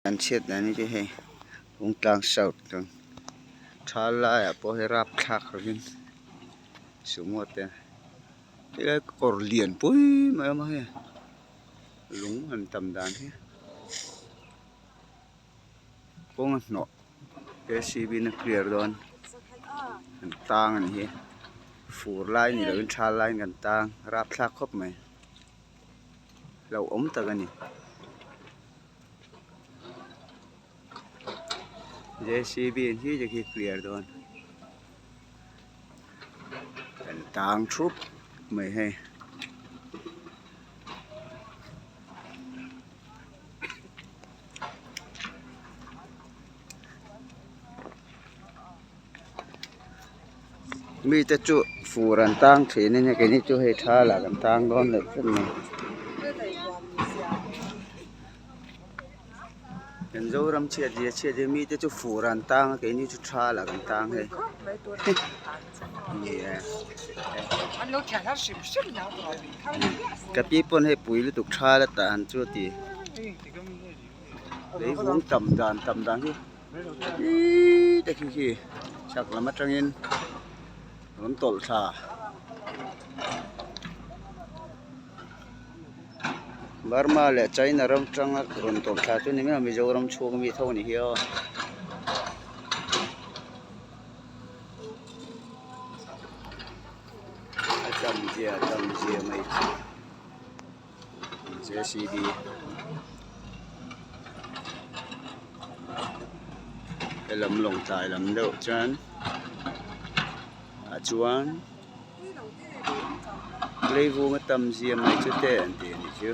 An chhiat dan hi chu hei Bungtlang south chuan thal laiah pawh hei rapthlak lovin sumo te helai kawr lian pui mai a awm a hei lung han tam dan hi kawng a hnawh J C B in a clear dawn an tang a ni hi fur lai ni lovin thal laiin kan tang rapthlak khawp mai hlauhawm tak a ni. J C B in hi te khi clear dawn kan tang thup mai hei. Mite chu fur an tang thin a nia keini chu hei tha lah kan tang dawn leh tlat mai. Kan Zoram chhiat zia chhiat zia mite chu fur an tang a keini chu tha lah kan tang hei ni e ka pi pawn hei pui lutuk tha la tah han chu a ti leivung tam dan tam dan hi. Iiii te khi khi chhak lam atangin rawn tawlh thla Burma leh China ram tanga rawn tawlh thla chu ni mai a Mizoram chhung ami tho a ni hi aw. A tam zia tam zia mai chu J C B. Helam lawngtlai lam deuh chuan ah chuan leivung a tam zia mai chu te an ti a nih chu.